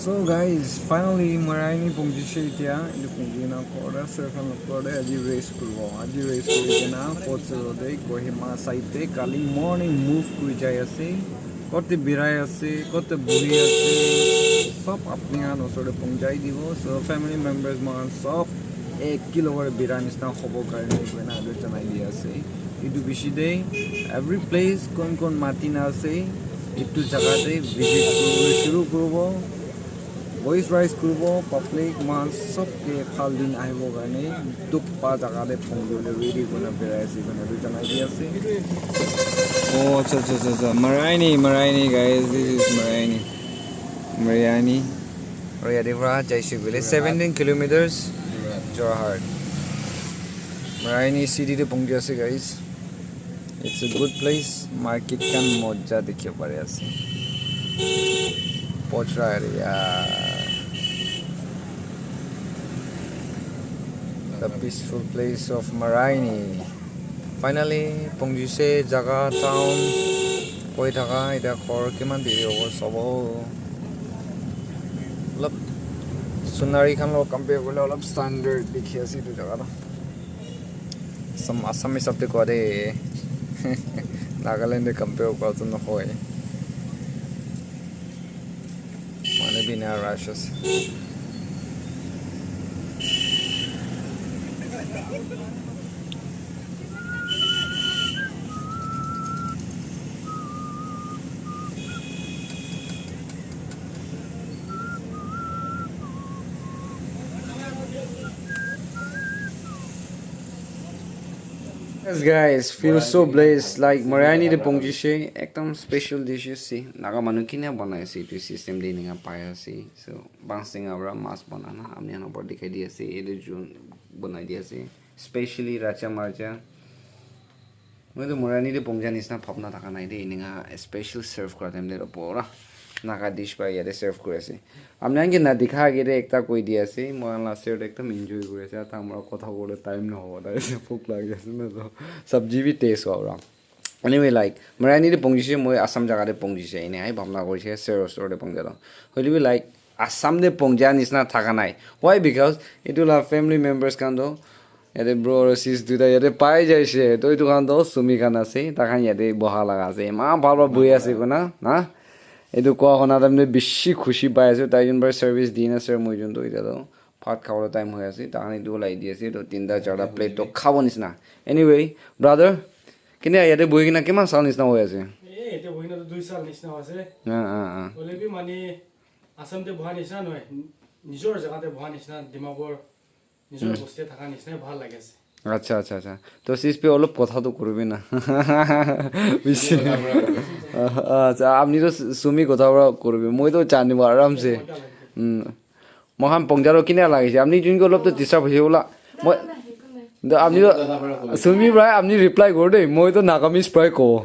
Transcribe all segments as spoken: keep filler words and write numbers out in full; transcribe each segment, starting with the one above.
So guys, finally Maraini pongji se etia. Etu pongji na kore sir khan kore aji race kuribo. Aji race kuri kena fourth zero de Kohima side de kali morning move kuri jai ase. Kote birai ase, kote buhi ase, sob apni khan osor de pongjai dibo. So family members man sob ek kilo kore birai nisna hobo karne koina etu janai di ase. Etu bishi de every place kon kon mati na ase, etu jaga de visit kuribole shuru kuribo. Voice raise kuribo, public man sob ke phal din ahibo karne dukh pa jaga de phone kuribole ready kurina birai ase koina etu janai di ase. Oh, acha, acha, acha, acha. Maraini, Maraini, guys. This is Maraini. Maraini. Aru yate para jaise koile seventeen kilometers, Jorhat. Maraini city te pongji ase, guys. It's a good place. Market khan moja dikhi pari ase. Pochra area. The peaceful place of Maraini. Finally, pongji se jaga town. Koi thaka, eta ghor kiman diri hobo sabo. Olop scenery khan lo compare kurle olop standard dikhi ase etu jaga toh. Assam, Assam hisab te koa de. Nagaland te compare kora toh nohoi. Manu bi ena rush ase. Yes, guys, feel so blessed. Like, Maraini te pongji se, ekdam special dish ase. Naga manu kina banai ase, etu system de ninga pai ase. So, bang singa para mas banana, amni ano por dikhai di ase, etu jun banai di ase. Specially racha marcha. Moi tu Maraini te pongja nisna bhabna thaka nai de, eninga special serve kora time te pura Naga dish para yate serve kuri ase. Apni khan ke na dikha ke de ekta koi di ase, moi khan la sir ekdam enjoy kuri ase, ta mora kotha kobole time na hobo, ta ase bhuk lagi ase na to, sabji bi taste hobo. Anyway, like, Maraini te pongji se, moi Assam jaga te pongji se, ene ai bhabna kuri se, sir osor te pongja to. Hoile bi, like, Assam te pongja nisna thaka nai. Why? Because etu la family members khan to yate bro aru sis duita yate pai jaise. To etu khan to Sumi khan ase. Ta khan yate boha laga ase. Eman bhal para buhi ase koina, na? Etu koa hona time te bishi khushi pai ase. Tai jun para service di na ase. Moi jun to eta to bhat khabole time hoi ase. Ta khan etu ulai di ase. To tinta charta plate to khabo nisna. Anyway, brother, kene yate buhi kena kiman sal nisna hoi ase? Eh, yate buhi kena to dui sal nisna hoi ase. Ah, ah, ah. Hoile bi mane Assam te boha nisna nohoi. Nijor jaga te boha nisna, Dimapur. Nijor bosti thaka nisnai bhal lagi ase. Acha, acha, acha. To sis pe olop kotha to kuribi na. Bishi. Acha, apni to Sumi kotha para kuribi. Moi to janibo aram se. Hmm. Mohan pongjaro kine lagise. Apni junko olop to disturb hoise bola. Moi to apni to Sumi bhai, apni reply kor de. Moi to Nagamese bhai ko.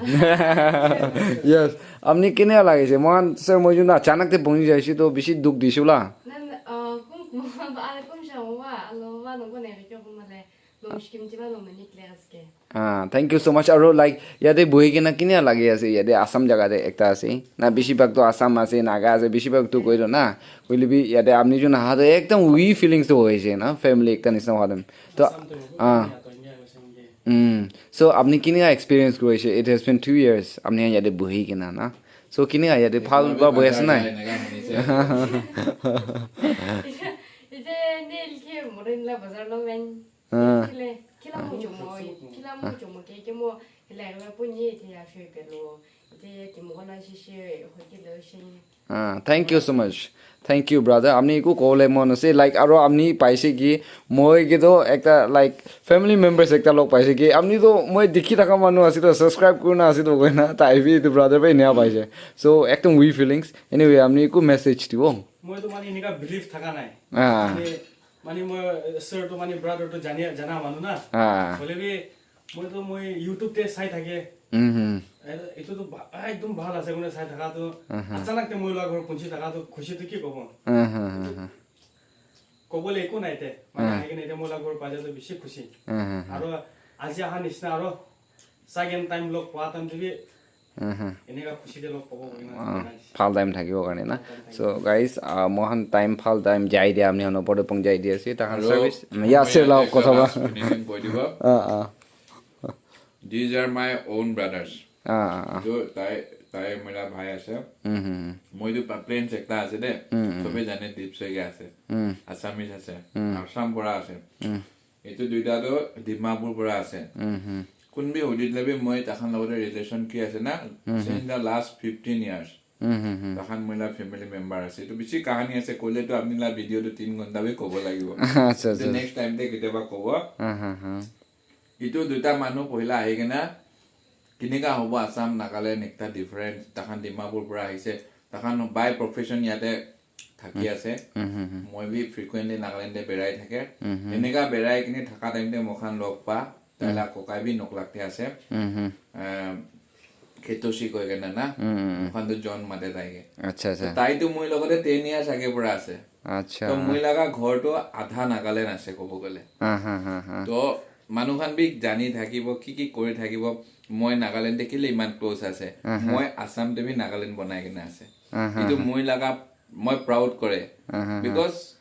Yes. Apni kine lagise? Mohan sir, moi jun achanak te bhungi jaise to bishi dukh dise bola. Nan, ah, kum, kum, ah, kum sha wa, alo wa, no ko ne ke kum le. Lo mushkim jiba lo manik le aske. Ah, thank you so much. Aro, like, yate buhi kena kine lagi ase, yate Assam jaga te ekta ase. Na, bishi bhag to Assam ase, Naga ase, bishi bhag to koi do na. Hoile bi yate apni jun aha to ekdam we feelings to hoise na, family ekta nisna hwa dem. To, Assam to ah. India to India ko sing ke. Mm. So, apni kine experience kuri ase? It has been two years. Apni yate buhi kena na. So, kine yate bhal ba buhi ase nai? Ite ne ilke morin la bazar lo men. Ah. Kile, kila mo chomo, kila mo chomo ke, ke mo, hila hila po ni te ya shwe pelo. Ite ki mo na shi shi, ho ki lo shi. Ah, thank you so much. Thank you, brother. Apni eku kobole mon ase, like, aro apni paise ki, moi ke to ekta, like, family members ekta log paise ki, apni to moi dikhi thaka manu ase to, subscribe kurina ase to koina, tai bi etu brother pai nia paise. So, ekdom we feelings. Anyway, apni eku message dibo? Moi to mane enika believe thaka nai. Ah. Mane, mane moi, eh, sir to mane brother to jania, jana manu na. Ah. Hoile bi, moi to moi YouTube te sai thake. Mhm. Eh, etu to ba-, ah, ekdom bhal ase koina sai thaka to, aha, achanak te moi la ghor punchi thaka to khushi to ki kobo? Aha, aha. Kobole eko nai te, mane, ah, ahi kena ete moi la ghor paja to bishi khushi. Aha, aha. Aro aji aha nisna aro second time log pa time te bi Eneka khushi te log pabo koina jana dise. Bhal time thakibo karne na. So guys, uh, mohan time, bhal time jai dia, apni khan opor te pong jai dia ase. Tahan service ya ase la kotha ba. Last finishing koi dibo. Ah, ah. These are my own brothers. Ah, ah, ah. Etu tai, tai mera bhai ase. Mhm. Moi tu pa-, plains ekta ase de. Mm, mm. Sobe jane Deep Soike ase. Mm. Assamese ase. Mm. Assam pora ase. Mm. Etu duita tu Dimapur pora ase. Mhm. Kun bi hudi dile bi moi takhan logote relation ki ase na? Mhm. Since the last fifteen years. Mhm, mhm. Takhan moi la family member ase. Etu bishi kahani ase, koile tu apni la video tu tin ghonta bi kobo lagibo. Acha, acha. Etu next time te ketiaba kobo. Aha, aha. Etu duita manu pohila ahi kena, kineka hobo Assam, Nagaland ekta different, takhan Dimapur pora ahise, takhan by profession yate thaki ase. Mhm, mhm. Moi bi frequently Nagaland te berai thake. Mhm. Eneka berai kene thaka time te mokhan log pa, tai la kokai bi Noklak te ase. Mhm. Ah, Khetoshi koi kena na, mhm, mhm. Mokhan tu John mate tai ke. Acha, acha. Tai tu moi logote ten years age pora ase. Acha. To moi laga ghor tu adha Nagaland ase kobo gole. Ha, ha, ha, ha. To manu khan bi jani thakibo, ki ki kori thakibo, moi Nagaland te kile iman close ase. Aha. Moi Assam te bi Nagaland banai kena ase. Aha, aha. Etu moi laga, moi proud kore. Aha, aha. Because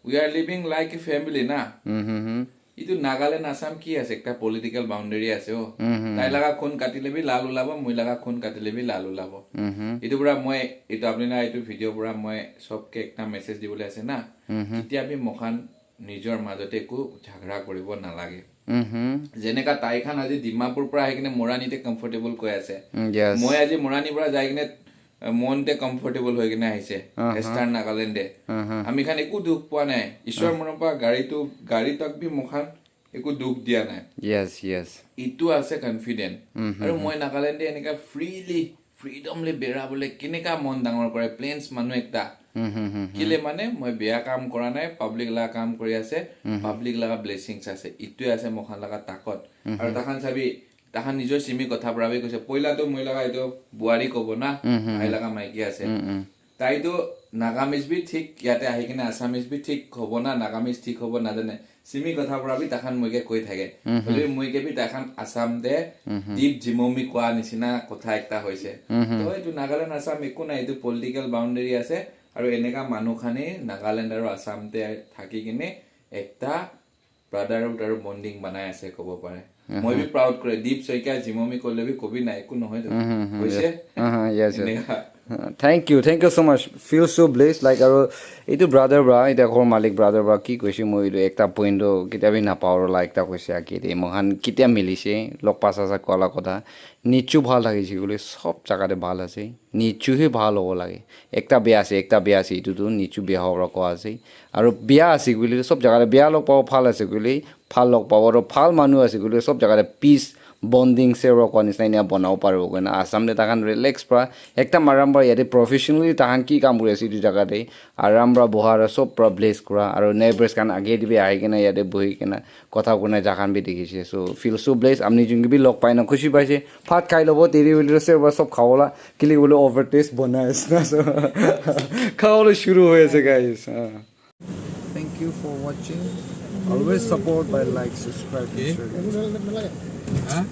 we are living like a family na. Mhm, mhm. Etu Nagaland Assam ki ase, ekta political boundary ase o. Mhm. Tai laga khun katile bi lal ulabo, moi laga khun katile bi lal ulabo. Mhm. Etu pora moi, etu apni laga etu video pora moi sob ke ekta message dibole ase na. Mhm. Ketia bi mokhan nijor majote eku jhagara koribo nalage. Mhm. Jeneka tai khan aji Dimapur pora ahi kene Morani te comfortable koi ase. Mm, yes. Moi aji Morani pora jai kene, eh, Mon te comfortable hoi kene ahise. Aha. Western Nagaland te. Aha. Ami khan eku dukh poa nai. Ishwar Ah. Mono pa gari tu, gari tak bi mokhan eku dukh dia nai. Yes, yes. Itu ase confident. Mhm, Aru mhm. Moi Nagaland te eneka freely freedom le bera bole keneka mon dangor kore, plains manu ekta. Hmm, hmm, hmm, hmm. Kile mane moi beya kam kora nai, public la kam kori ase, Hmm, hmm. Public la blessings ase. Itu ase mokhan laga takot. Hmm, Aru hmm. Takhan sabi, takhan nijor simi kotha para bi koise. Poila to moi laga itu buari kobo na, Hmm, hmm, bhai hmm. Laga maiki ase. Hmm, hmm. Tai tu Nagamese bi thik, yate ahi kena Assamese bi thik hobo na, Nagamese thik hobo na jane. Simi kotha pora bi takhan moi ke koi thake. Mhm. Hoile moi ke bi takhan Assam te Mhm. Deep Jimomi koa nisina kotha ekta hoise. Mhm. To etu Nagaland Assam eku nai, etu political boundary ase. Aru eneka manu khane Nagaland aru Assam te thaki kene ekta brotherhood aru bonding banai ase kobo pare. Mhm. Moi bi proud kore, Deep Soikia Jimomi koile bi kobi nai, eku nohoi to. Mhm, mhm, Hoise? Yes. Aha, yes, yes. Eneka. Uh, thank you, thank you so much. Feel so blessed. Like, aru etu brother pora, etu ghor malik brother pora ki koise, moi etu ekta point to ketia bi napao la ekta koise age te. Moikhan ketia milise, log pa sa sa koa la kotha. Nichu bhal thakise koile sob jaga te bhal ase. Nichu he bhal hobo lage. Ekta bia ase, ekta bia ase, etu tu nichu bia hobo koa ase. Aru bia ase koile sob jaga te bia log pabo, bhal ase koile bhal log pabo, aru bhal manu ase koile sob jaga te peace, bonding, serva koa nisina enia banabo paribo koina. Assam te takhan relax pora, ekdam aram pora yate professionally takhan ki kam kuri ase etu jaga te, aram pora boha aru sob pora bless kura, aru neighbors khan age te bi ahi kena yate bohi kena kotha kurina ja khan bi dikhi ase. So, feel so blessed. Amni jun ke bi log pai na khushi paise. Bhat khai lobo, deri hoile serva sob khabo la, kile bole overtaste banai ase na. So, khabo le shuru hoi ase, guys. Ah. Thank you for watching. Always support by like, subscribe, and share. Huh?